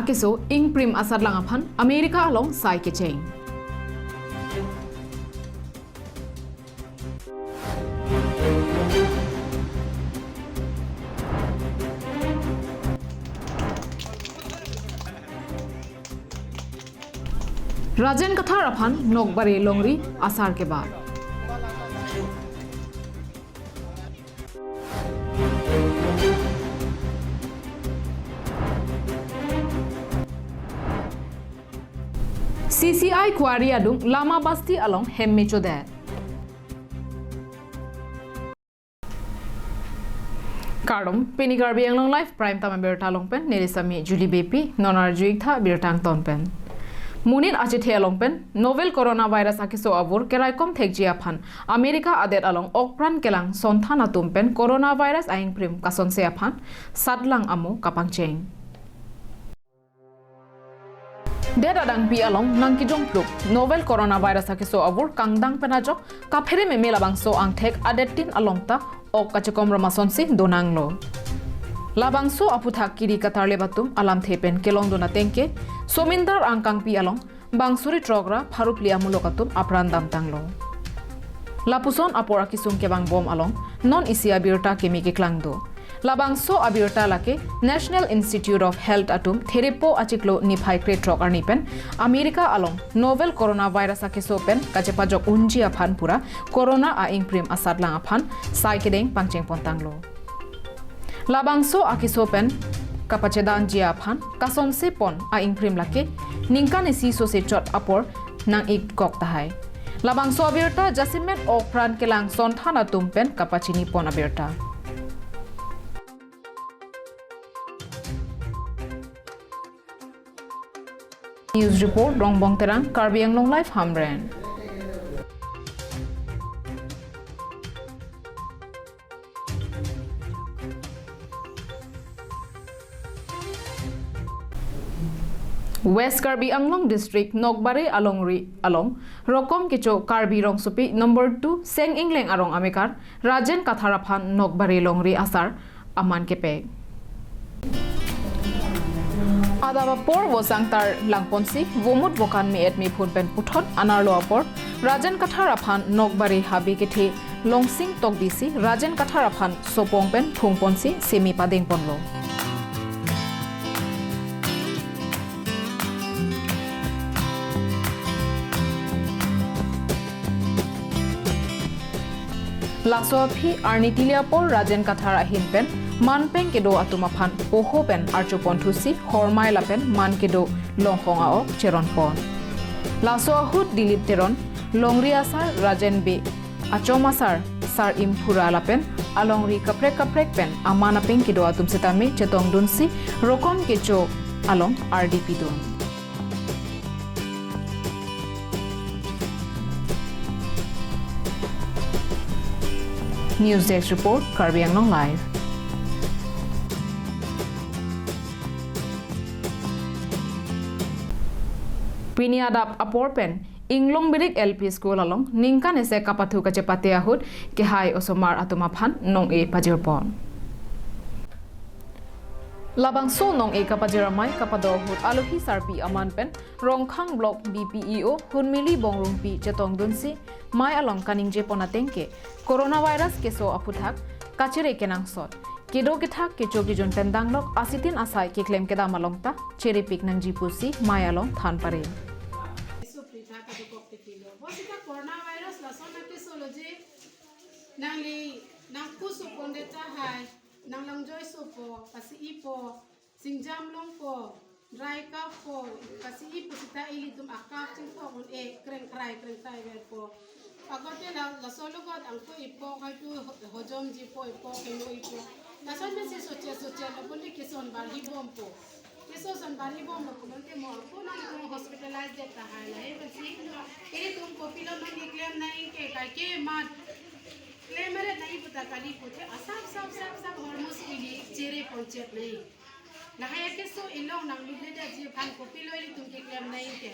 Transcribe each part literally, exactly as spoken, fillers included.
keso ingprim asatlang aphan America along sai kecheng. Rajen Kathar aphan Nokbari longri asar kebat. C C I Kuwari adung Lama Basti along hem mechodet. Kardom, pini Karbi Anglong Live Prime Time abirta along pen neli sami Julie Beypi, non arju-ik tha birta angton pen. Monit achethe along pen novel coronavirus akeso avur keraikom thekji aphan America adet along okpran kelang sonthan atum pen coronavirus a-ingprim kasonse aphan satlang amo kapangcheng. Det adangpi along nangkejongphluk novel coronavirus akeso avur kangdang pen ajok kaphere meme labangso angthek adettin along ta ok kachekom ramasonsi donanglo. Labangso aphuthak kiri katarlep atum alamthe pen kelongdun ateng ke Somindar angkangpi along bang suri throk ra pharo phli amulok atum apran damtanglo. Lapuson apor akesung kevangbom along non isi abirta keme keklang do. Labangso abirta lake National Institute of Health atum therepo achiklo niphai krethrok arni pen America along novel coronavirus akeso pen kachepajok unji aphan pura corona a-ingprim asatlang aphan sai kedeng pangcheng pontanglo. Labangso akeso pen kapachedanji aphan kasonse pon a-ingprim lake ningkan isi sose chot apor nang-ikkok tahai. Labangso abirta jasemet okpran kelang sonthan atum pen kapachini pon abirta. News report, Rongbong Terang, Karbi Anglong Live, Hamren. West Karbi Anglong District Nokbari alongri along Rokom Kecho Karbi Rongsopi number two Seng Ingleng arong amekar Rajen Kathar aphan Nokbari longri asar aman kepek. Adap apor vosang tar langponsi vomut vokan me-et mephun pen puthot anerlo apor Rajen Kathar aphan Nokbari habe kethe Longsing Tokbi si Rajen Kathar aphan sopong pen phungponsi semi padengponlo. Laso aphi arni tili apor Rajen Kathar ahin pen manpeng kedo atum aphan poho pen archupon thusi hormai lapen man kedo longkong a-ok cheronpon. Laso ahut Dilip Teron longri asar Rajen Bey achom asar Sar Imphura lapen alongri kaprek kaprek pen aman apeng kedo atum setame chetongdunsi Rokom Kecho along ardi pidun. News Desk Report, Karbi Anglong Live. Pini adap apor pen Inglong Birik L P School along ningkan isi kapathu kachepate ahut kehai osomar atum aphan nong-e pajirpon. Labangso nong-e kapajir amei kapado ahut alohi sarpi aman pen Rongkhang Block B P E O Hunmili Bongrungpi chetongdunsi mei along kaningjepon ateng ke coronavirus keso aphuthak kachere kenangsot, kedo kethak kecho kejun pen danglok asitin asai keklem kedam along ta cherepik nangji pusi mei along than pare. Isu pritha kedokok tikilo. Bosita coronavirus lason akesoloji nangli nangkusu ponde tahai, nanglongjoi supo, pasi ipo, singjam longpo, dry cough po, pasi ipo sita ilitum a-cough chingthok un-e krengkrai krengkrai verpo. Agote la laso logot angko ipo kaitu ho-, hojomji po ipo keno ipo. Lason mesi soche soche lo buli keson barhi bompo. Keso son barhi bomlo pulote mo angko nangtum hospitalize det tahai lahai pensi. Ilitum kopilo nangji klem nangji ke kaike mat. Klem meret nangji puta kali pute asap sap sap sap hormos ili chere ponchet nangji. Lahai akeso ilong nanglutledetji aphan kopilo ilitum keklem nangji ke.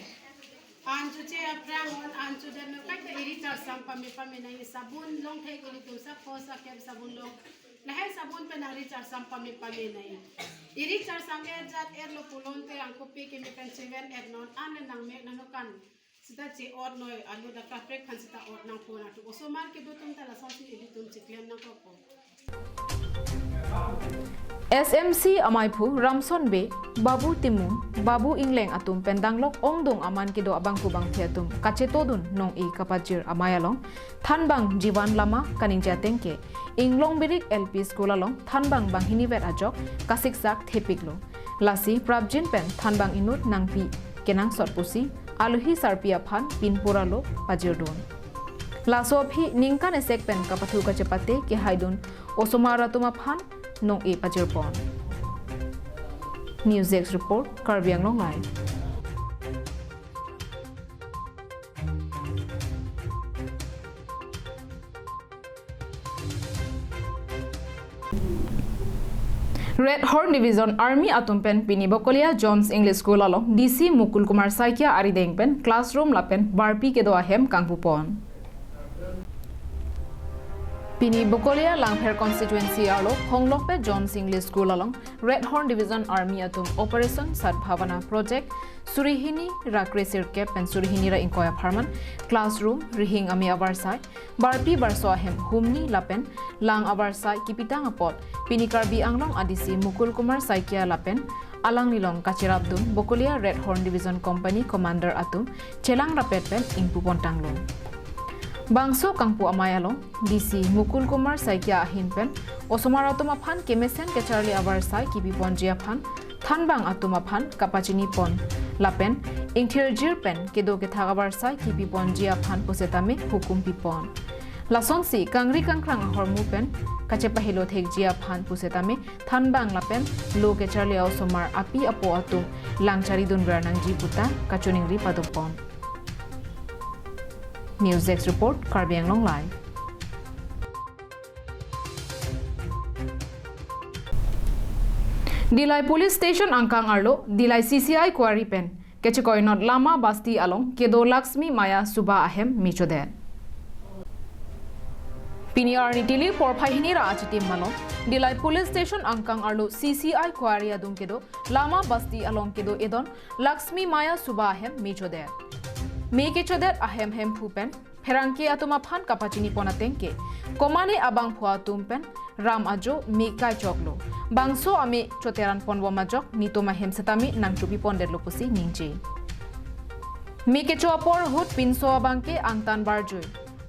An chuche aphrang on an chudet no kaita iri charsam pame pame nangji sabun longthek ilitum sapho sakep sabun long. Lahai sabun pen nang recharge sam pame pame nai. I recharge sam et jat et lo pulote angkopi keme pen seven et non an le nang mek nang nokan. Sita che-ot noi alu dak kaprek phan sita ot nangpo nang tu osomar kedo atum ta lasonsi ilitum cheklem nangkokpo. S M C amaiphu Ramson Bey, Babu Timung, Babu Ingleng atum pen danglok ongdung aman kedo abangphu bangphi atum kachetodun nong-e kapajir amei along thanbang Jivan Lama kaningje ateng ke Inglong Birik L P School along thanbang banghini vet ajok kasiksak thepiklo. Lasi prapjin pen thanbang inut nangpi kenangsot pusi alohi sarpi aphan pinpura lo pajirdun. Laso aphi ningkan esek pen kapathu kachepate kehaidun osomar atum aphan nong-e pajirpon. News Desk Report, Karbi Anglong Live. Red Horn Division Army atum pen pini Bokolia John's English School along D C Mukul Kumar Saikia arideng pen classroom lapen barpi kedo ahem kangpupon. Pini Bokolia Langpher constituency arlo Honglokpe John's English School along Red Horn Division Army atum Operation Sadbhavana Project suri hini ra kresirkep pen suri hini ra ingkoi apharman classroom, rihing ame avarsai, barpi barso ahem humni lapen lang avarsai kipitang apot pini Karbi Anglong a D C Mukul Kumar Saikia lapen alanglilong kacherapdun Bokolia Red Horn Division Company Commander atum chelang rapet pen ingpupon tanglo. Bangso kangpu amei along D C Mukul Kumar Saikia ahin pen osomar atum aphan kemesen kecharli avarsai kipiponji aphan thanbang atum aphan kapachinipon lapen ingthirjir pen kedo kethak avarsai kipiponji aphan pusetame hukum pipon. Lasonsi kangri kangkrang ahormu pen kachepahelo thekji aphan pusetame thanbang lapen lo kecharli osomar api apo atum lang charidunver nangji puta kachiningri padopon. News Desk Report, Karbi Anglong Live. Dillai Police Station angkang arlo Dillai C C I Quarry pen kechekoinot Lama Basti along kedo Laxmi Maya Subha ahem mechodet. Pini arni tili porphai hini ra achitim malom Dillai Police Station angkang arlo C C I Quarry adung kedo Lama Basti along kedo edon Laxmi Maya Subha ahem mechodet. Me kechodet ahem hemphu pen pherangke atum aphan kapachinipon ateng ke komane abangphu atum pen ram ajo me kaichoklo. Bangso ame choteranponbom ajok nitum ahem setame nangchopipondetlo pusi ningje. Me kecho apor ahut pinso abangke angtan barjui.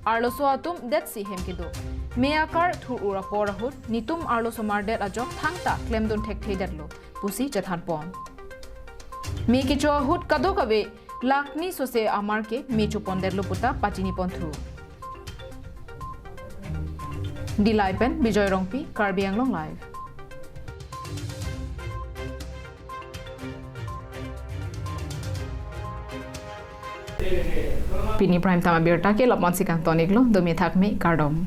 Arloso atum detsi hem kedo. Me akar thur-ur apor ahut nitum arlosomar det ajok thangta klemdun thekthedetlo pusi chethanpon. Me kecho ahut kadokave lakh ni sose amar ke mechopondetlo puta pachiniponthu. Dillai pen Bijoy Rongpi, Karbi Anglong Live. Pini prime time abirta ke lapman si kangtoniklo, domi thakmi kardom.